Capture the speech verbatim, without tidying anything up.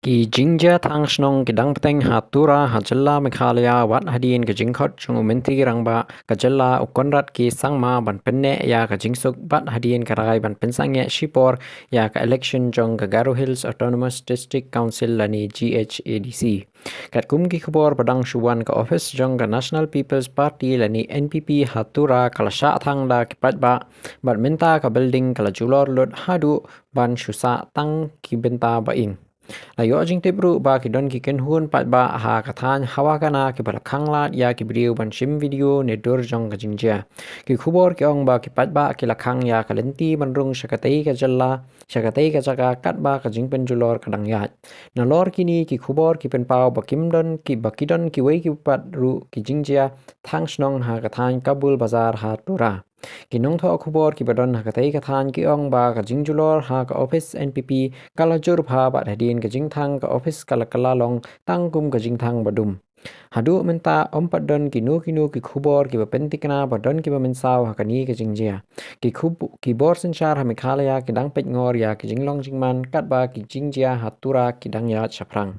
Ki jingjia thang shnong ki dang bteng ha Tura ha jylla Meghalaya wat hadien ka jingkhot jong u Myntri Rangbah ka jylla u Conrad K Sangma ban pynneh ïa ka jingsuk bad hadien ka rai ban pynsangeh shipor ïa ka election jong ka Garo Hills Autonomous District Council lane G H A D C. Katkum ki khubor ba dang shu wan, ka office jong ka National People's Party lane N P P ha Tura ka la shah thang da ki paidbah bad mynta ka building ka la julor lut haduh ban shu sah tang ki bynta ba ing. La ïoh jingtip ruh ba ki don ki kynhun paidbah ha ka thaiñ Hawa Kana kiba la khang lad ïa ki briew ban shim video ne dur jong ka jingjia. Ki khubor ki ong ba ki paidbah ki la khang ïa ka lynti ban rung sha katei ka jylla, sha katei ka jaka katba ka jingpynjulor ka dang ïaid. Nalor kine ki khubor ki pynpaw ba kim don ki, ba ki don kiwei ki pat ruh ki jingjia thang shnong ha ka thaiñ Kabul Bazar ha Tura. Ki nongthoh khubor kiba don ha katei ka thaiñ ki ong ba ka jingjulor ha ka office N P P ka la jur bha bad hadien ka jingthang ka office ka la kylla long tang kum ka jingthang ba dum. Haduh mynta ym pat don kino kino ki khubor kiba pynthikna ba don kiba mynsaw ha kane ka jingjia. Ki khub-, ki bor synshar ha Meghalaya ki dang peit ngor ïa ki jinglong jingman katba ki jingjia ha Tura ki dang ïaid shaphrang.